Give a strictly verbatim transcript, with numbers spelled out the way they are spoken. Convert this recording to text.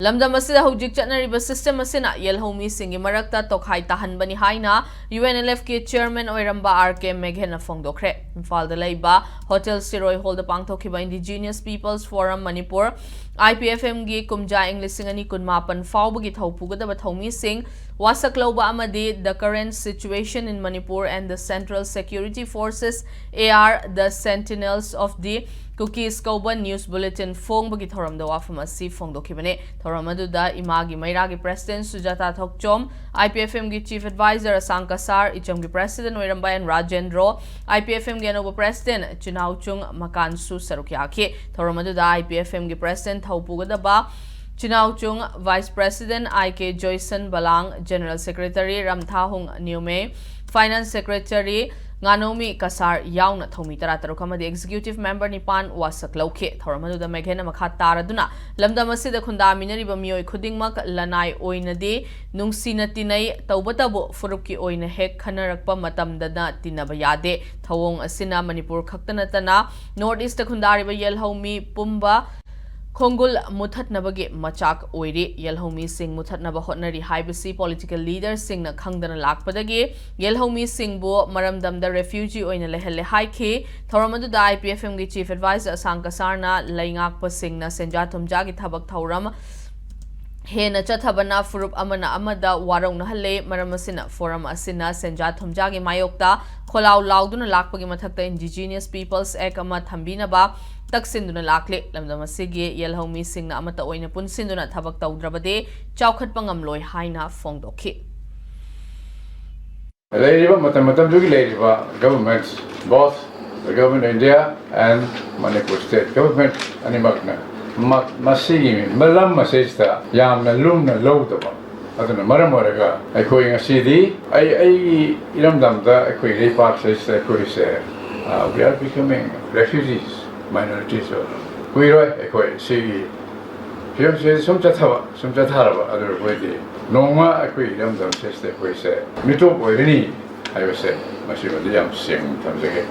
ꯂꯝꯗꯝ ꯑꯁꯤꯗ ꯍꯧꯖꯤꯛ ꯆꯠꯅꯔꯤꯕ system ꯑꯁꯤꯅ ꯌꯦꯜꯍꯧꯃꯤꯁꯤꯡꯒꯤ ꯃꯔꯛꯇ ꯇꯣꯈꯥꯏ ꯇꯥꯍꯟꯕꯅꯤ ꯍꯥꯏꯅ UNLFꯀꯤ chairman ꯑꯣꯏꯔꯝꯕ R K Megheꯟꯅ ꯐꯣꯡꯗꯣꯛꯈ꯭ꯔꯦ꯫ ꯏꯝꯐꯥꯜꯗ ꯂꯩꯕ Hotel Siroi Hallꯗ ꯄꯥꯡꯊꯣꯛꯈꯤꯕ Indigenous Peoples Forum Manipur, IPFMꯒꯤ ꯀꯨꯝꯖꯥ ꯏꯪ ꯂꯤꯁꯤꯡ ꯑꯅꯤ ꯀꯨꯟꯃꯥꯄꯟ ꯐꯥꯎꯕꯒꯤ ꯊꯧꯄꯨꯒꯗꯕ ꯊꯧꯃꯤꯁꯤꯡ, ꯋꯥꯁꯛ ꯂꯧꯕ ꯑꯃꯗꯤ The Current Situation in Manipur and the Central Security Forces, AR, The Sentinels of the Kukis ꯀꯧꯕ news bulletin ꯐꯣꯡꯕꯒꯤ ꯊꯧꯔꯝꯗ ꯋꯥꯐꯝ ꯑꯁꯤ ꯐꯣꯡꯗꯣꯛꯈꯤꯕꯅꯤ꯫ ꯊꯧꯔꯝ ꯑꯗꯨꯗ ꯏꯃꯥꯒꯤ ꯃꯩꯔꯥꯒꯤ president ꯁꯨꯖꯥꯇꯥ ꯊꯣꯛꯆꯣꯝ, IPFMꯒꯤ chief advisor ꯑꯁꯥꯡ ꯀꯁꯥꯔ, ꯏꯆꯝꯒꯤ president ꯑꯣꯏꯔꯝꯕ N ꯔꯥꯖꯦꯟꯗ꯭ꯔꯣ, IPFMꯒꯤ ꯑꯅꯧꯕ president ꯆꯤꯅꯥꯎꯆꯨꯡ ꯃꯀꯥꯟꯁꯨ ꯁꯔꯨꯛ ꯌꯥꯈꯤ꯫ ꯊꯧꯔꯝ ꯑꯗꯨꯗ IPFMꯒꯤ president ꯊꯧꯄꯨꯒꯗꯕ ꯆꯤꯅꯥꯎꯆꯨꯡ, vice president I K ꯖꯣꯏꯁꯟ ꯕꯂꯥꯡ, general secretary ꯔꯝꯊꯥꯍꯨꯡ ꯅ꯭ꯌꯨꯃꯦ, finance secretary ꯉꯥꯅꯧꯃꯤ Cachar ꯌꯥꯎꯅ ꯊꯧꯃꯤ ꯇꯔꯥꯇꯔꯨꯛ ꯑꯃꯗꯤ executive member ꯅꯤꯄꯥꯟ ꯋꯥꯁꯛ ꯂꯧꯈꯤ꯫ ꯊꯧꯔꯝ ꯑꯗꯨꯗ ꯃꯦꯘꯦꯟꯅ ꯃꯈꯥ ꯇꯥꯔꯗꯨꯅ ꯂꯝꯗꯝ ꯑꯁꯤꯗ ꯈꯨꯟꯗꯥꯃꯤꯟꯅꯔꯤꯕ ꯃꯤꯑꯣꯏ ꯈꯨꯗꯤꯡꯃꯛ ꯂꯅꯥꯏ ꯑꯣꯏꯅꯗꯤ ꯅꯨꯡꯁꯤꯅ ꯇꯤꯟꯅꯩ, ꯇꯧꯕꯇꯕꯨ ꯐꯨꯔꯨꯞꯀꯤ ꯑꯣꯏꯅ ꯍꯦꯛ ꯈꯟꯅꯔꯛꯄ ꯃꯇꯝꯗꯅ ꯇꯤꯟꯅꯕ ꯌꯥꯗꯦ꯫ ꯊꯧꯑꯣꯡ ꯑꯁꯤꯅ ꯃꯅꯤꯄꯨꯔ ꯈꯛꯇ ꯅꯠꯇꯅ North Eastꯇ ꯈꯨꯟꯗꯥꯔꯤꯕ ꯌꯦꯜꯍꯧꯃꯤ ꯄꯨꯝꯕ ꯈꯣꯡꯒꯨꯜ ꯃꯨꯊꯠꯅꯕꯒꯤ ꯃꯆꯥꯛ ꯑꯣꯏꯔꯤ꯫ ꯌꯦꯜꯍꯧꯃꯤꯁꯤꯡ ꯃꯨꯊꯠꯅꯕ ꯍꯣꯠꯅꯔꯤ ꯍꯥꯏꯕꯁꯤ political leaderꯁꯤꯡꯅ ꯈꯪꯗꯅ ꯂꯥꯛꯄꯗꯒꯤ ꯌꯦꯜꯍꯧꯃꯤꯁꯤꯡꯕꯨ ꯃꯔꯝꯗꯝꯗ refugee ꯑꯣꯏꯅ ꯂꯩꯍꯜꯂꯦ ꯍꯥꯏꯈꯤ꯫ ꯊꯧꯔꯝ ꯑꯗꯨꯗ IPFMꯒꯤ chief advisor ꯑꯁꯥꯡ ꯀꯁꯥꯔꯅ ꯂꯩꯉꯥꯛꯄꯁꯤꯡꯅ ꯁꯦꯟꯖꯥ ꯊꯨꯝꯖꯥꯒꯤ ꯊꯕꯛ ꯊꯧꯔꯝ ꯍꯦꯟꯅ ꯆꯠꯊꯕꯅ ꯐꯨꯔꯨꯞ ꯑꯃꯅ ꯑꯃꯗ ꯋꯥꯔꯧꯅꯍꯜꯂꯦ꯫ ꯃꯔꯝ ꯑꯁꯤꯅ forum ꯑꯁꯤꯅ ꯁꯦꯟꯖꯥ ꯊꯨꯝꯖꯥꯒꯤ ꯃꯥꯌꯣꯛꯇ ꯈꯣꯜꯂꯥꯎ ꯂꯥꯎꯗꯨꯅ ꯂꯥꯛꯄꯒꯤ ꯃꯊꯛꯇ Indigenous Peoples Act ꯑꯃ ꯊꯝꯕꯤꯅꯕ ꯇꯛꯁꯤꯟꯗꯨꯅ ꯂꯥꯛꯂꯤ꯫ ꯂꯝꯗꯝ ꯑꯁꯤꯒꯤ ꯌꯦꯜꯍꯧꯃꯤꯁꯤꯡꯅ ꯑꯃꯠꯇ ꯑꯣꯏꯅ ꯄꯨꯟꯁꯤꯟꯗꯨꯅ ꯊꯕꯛ ꯇꯧꯗ꯭ꯔꯕꯗꯤ ꯆꯥꯎꯈꯠꯄ ꯉꯝꯂꯣꯏ ꯍꯥꯏꯅ ꯐꯣꯡꯗꯣꯛꯈꯤ꯫ ꯂꯩꯔꯤꯕ ꯃꯇꯝ ꯃꯇꯝꯗꯨꯒꯤ ꯂꯩꯔꯤꯕ government, both the government of India and Manipur state government ꯑꯅꯤꯃꯛꯅ ꯃ-, ꯃꯁꯤꯒꯤ ꯃꯂꯝ ꯑꯁꯤꯁꯤꯗ ꯌꯥꯝꯅ ꯂꯨꯝꯅ ꯂꯧꯗꯕ꯫ ꯑꯗꯨꯅ ꯃꯔꯝ ꯑꯣꯏꯔꯒ ꯑꯩꯈꯣꯏ ꯉꯁꯤꯗꯤ ꯑꯩ, ꯑꯩꯒꯤ ꯏꯔꯝꯗꯝꯗ ꯑꯩꯈꯣꯏ ꯂꯩꯄꯥꯛꯁꯤꯗ ꯑꯩꯈꯣꯏꯁꯦ, uh, we are becoming refugees, minorities ꯑꯣꯏꯔꯣ꯫ ꯀꯨꯏꯔꯣꯏ ꯑꯩꯈꯣꯏ ꯁꯤꯒꯤ ꯐꯤꯕꯝꯁꯦ ꯁꯨꯝ ꯆꯠꯊꯕ, ꯁꯨꯝ ꯆꯠꯊꯔꯕ ꯑꯗꯨ ꯑꯩꯈꯣꯏꯗꯤ ꯅꯣꯡꯃ ꯑꯩꯈꯣꯏ ꯏꯔꯝꯗꯝꯁꯤꯗ ꯑꯩꯈꯣꯏꯁꯦ ꯃꯤꯇꯣꯞ ꯑꯣꯏꯔꯅꯤ ꯍꯥꯏꯕꯁꯦ ꯃꯁꯤꯃꯗꯤ ꯌꯥꯝ ꯁꯦꯡꯅ ꯊꯝꯖꯒꯦ꯫